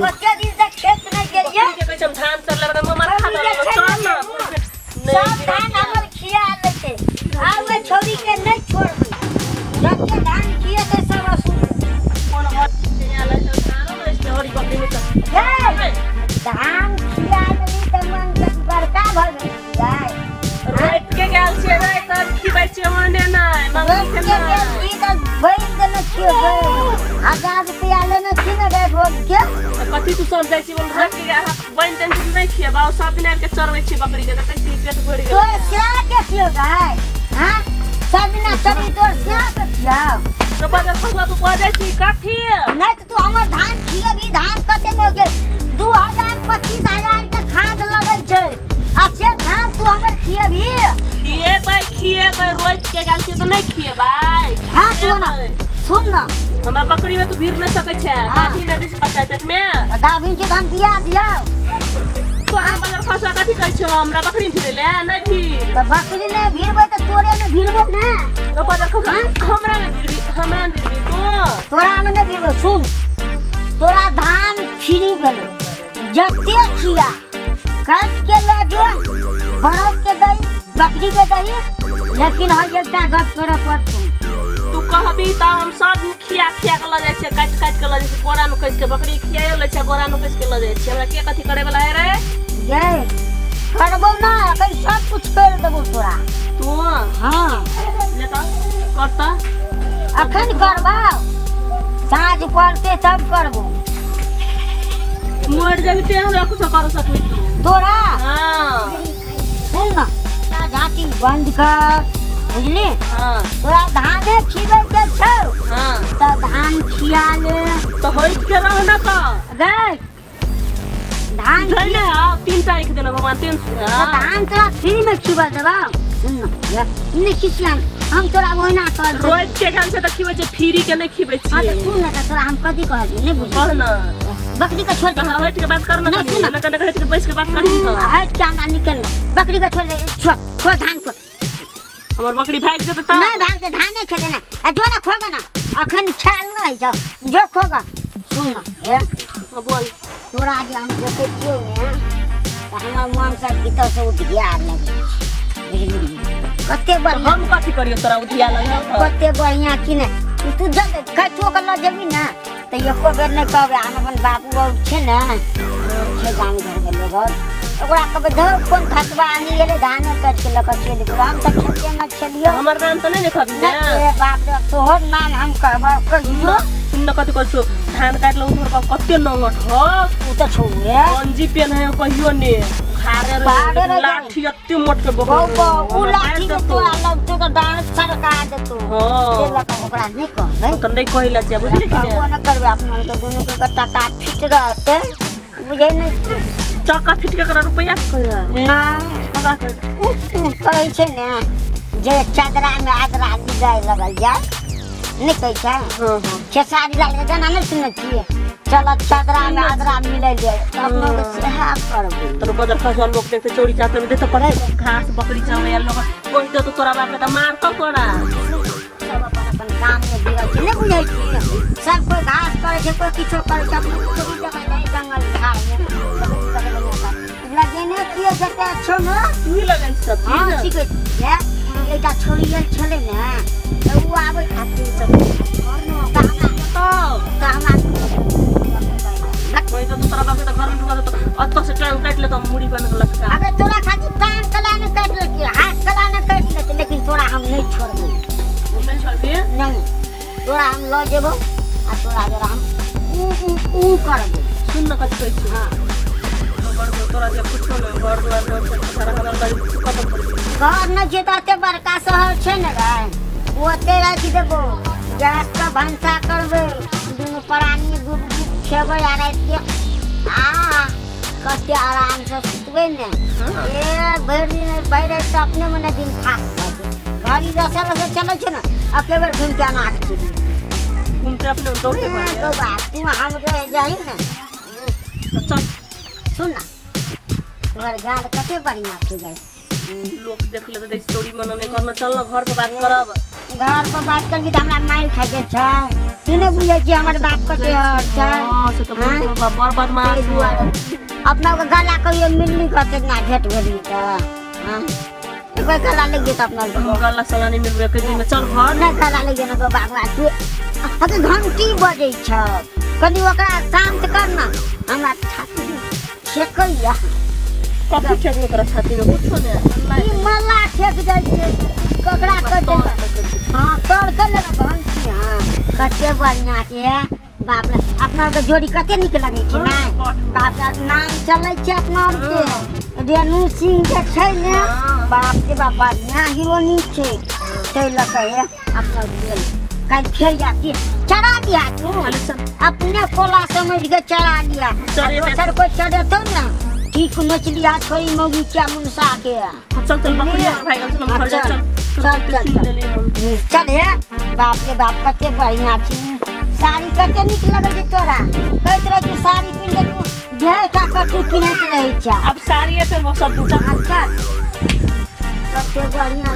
कते दिन से खेत नहीं गेलिए के कहै हम धान चल लगे मार खा दे चल ना सब धान हमर खिया लेते आ वे छोरी के नहीं छोड़बै जते धान खिए ते सब असुल कोन हर ले धान न स्टोरी बकरी में धान खिया देली त मन के बड़का भ गेल जाय रात के गेल छियै रे तब खिबै छियै ओने नै मंगल के नै ई त भरि देने छियै 1000 रुपया लेने छी ने रे रोज के कथी तू सब जाइ छी बोल रात के बन तन नै खिएबा सब दिन आबि के चरबै छियै बकरी के त कैसे पेट भरि गेल तोर स्या के छियो गाय हां सब दिना चरी तोर स्या के छियो तो बाजार फसला तू कह जाइ छी कथी नै त तू हमर धान खिएबी धान कते मे गेल 2000 25000 के खाद लगै छै आ से धान तू हमर खिएबी खिएबै खिएबै रोज के गेल छी त नै खिएबै हां तू ना सुन ना हमरा बकरी में तू भीड़ नहीं सकै छै गाभी नदी से पता पेट में गाभी के धान दिया दिया तो हम बाजार फसला कथी कहै छौ हमरा बकरी में भीड़ ले नै भीड़ त बकरी ने भीड़बै त तोरे में भीड़बो ना तो बाजार खसला हमरा में भीड़बी हमरा में भीड़बी तू तोरा में नै भीड़बो सुन तोरा धान फ्री गेलो जते खिया काट के ले जो बरफ के दही बकरी के दही लेकिन हर एकटा गप करऽ पड़तौ तू कहबी त हम सब खिया खिया के ल जाइ छियै काटि काटि के ल जाइ छियै बोरा में कस के बकरी खियायो लै छै बोरा में कस के ल जाइ छियै हमरा के कथी करे वाला है रे गे करबो ना कहीं सब कुछ कर देबो तोरा तू हां ले त करता अखन करबाओ साँझ पड़ते तब करबो मर जेबी ते हमरा कुछ कर सकबी तू तोरा हां सुन ना झांकी बंद कर बुझली हां तोरा धाने खिबै के छौ हां त धान खिया ले त होइत के रह ना त गै धान धैले आ 3 तारीख देना भगवान 3 धान तोरा फ्री में खिबा देबा सुन ना नहीं खिसियान हम तोरा ओहिना कर रोज के खान से त खिबै छै फ्री के नहीं खिबै हां छी त सुन ना त तोरा हम कथी कहलियै नहीं बुझली कह ना बकरी के छोड़ दे हट के बात कर ना ना ना हट के बैस के बात कर हट के हमरा निकल बकरी के छोड़ दे छोड़ छोड़ धान को हमर बकरी भाग जेतै त नहीं भाग दे धाने खेले ना आ जो ना खोगा ना अखन ख्याल नहीं जाओ जो खोगा सुन ना ए बोल तोरा जे हम देखै छियौ ने त हमर मन सब भीतर से उधिया लगे बुझली कते बढ़िया हम कथी करियो तोरा उधिया लगे कते बढ़िया कि ने तू जल्द कचो के ल जेबी ना त एको बेर नहीं कहबै हम अपन बाबू बाबू छै ने छै गाम घर के लोग ओकरा कहबै धर कोन खतबा आनि गेलै धाने काटि के लऽ कऽ चलि गेल हम तऽ खेते मे छलियौ हमर नाम तऽ नहि ने कहबी ने ए बाप रे तोहर नाम हम कहबै कहियो सुन न कथी कहै छौ धान काटलौ तोहर कते नंगट हो उ तऽ छौ रे गंजी पेन है कहियो ने उखाड़े रे लाठी एते मोट के बौ उ लाठी के तोरा लगतौ तऽ डाँड़ सरका देतौ हां से लऽ कऽ ओकरा नहि कहबै तऽ नहि कहै छियै बुझली कि कहबो नहि करबै अपना तऽ दुनू के टका फिट रहतै बुझै नहि टका फिट के करा रुपैया के ना कहै छै ने जे चादरा में आदरा जाय लगल जाय नहि कहै छै खेसारी लाल के गाना नहि सुनै छियै चल चादरा में आदरा मिलै ले अपनो के सएह करबै तोर बजर खसल लोक देखते चोरी चाकर में देखते पड़े घास बकरी चरबै लोक कहि देतौ तोरा बाप के त मारतौ तोरा सब अपन अपन काम में गिरल छै नहि बुझै छियै सब कोइ घास करै छै कोइ किछो करै छै अपनो थोड़ी जगह जाइ जंगल झाड़ में लगेने छियै जते छौ ने तू ही लगेने सब हां ठीक है एकटा छोरी आयल छलै ने तऽ उ आबै खातिर सब तऽ हमरा कोई तो तोरा बाप के घर में ढुका देतौ अत्तो से टांग काटि लेतौ मुड़ी बन के लटका अबे तोरा खातिर टांग कला ने काटि लेती हाथ कला ने काटि लेती लेकिन तोरा हम नहीं छोड़बै नहीं छोड़बी नहीं तोरा हम ल जेबौ आ तोरा जरा हम उ उ उ करबै सुन न कथी कहै छी हां तोरा जे कुछो न घर दुआर सारा हमर गाड़ी खत्म कर घर न छै तऽ एते बड़का शहर छै ने रे ओते राखि देबो गैस के भनसा करबै दुनू प्राणी दूध खेबै आ राति के आ कते आराम से सुतबै ने ए भरि दिन भरि राति तऽ अपने मने दिन थाक गाड़ी रसा रसा चलै छै ने एके बेर घुमि के अनाज खेबै घुमते अपने दौड़ते तो बात तू हम रह जाही ने चल सुन ना तोहर गाल कते बढ़िया छै जाय लोग देख लेते चोरी मना नहीं करना चल ना घर पर बात करब घर पर बात करबी तऽ हमरा मारि खाइ के छै। तू नहि बुझै छी हमर बाप कते हर छै। हां से त बड़ बदमाश दुआरे अपना के गला कहियो मिलली कते ना भेट भेली त। हां एक गला लग जेत अपना के। गला सला नहीं मिलबे के दिन में चल घर। नहीं गला लग जेना बाबा तू अरे घंटी बजै छ कनी ओकरा शांत कर ना, हमरा छाती छेकैया। कथी छेकलो तोरा छाती में? कुछो ने ई मल्ला छेक जाइ छै ककरा कर दे। हां तर कर ले घंटी। हां कते बढ़िया के बाप रे अपना के जोड़ी कते नीक लगै छै ना। बाप रे नाम चलै छै अपना के रेणु सिंह के छै ने। बाप रे बाप बढ़िया हीरोनी छै तै लऽ के अपना कल फेर जाती चढ़ा दिया तू अपने कोला समझ के चढ़ा दिया। दोसर कोई चढ़ेतौ ना ठीक नोच लिया छोरी मौगी क्या मुनसा के। चल चल बकरी भाई चल घर जा चल चल चल चल हे। बाप रे बाप कते बढ़िया छी साड़ी कते नीक लगै छै तोरा। कहैत रहै छी साड़ी पिन्ह के तू ढेर का कट्टू पिन्हैत रहै छै। अब साड़िए पे सब दूटा। अच्छा कते बढ़िया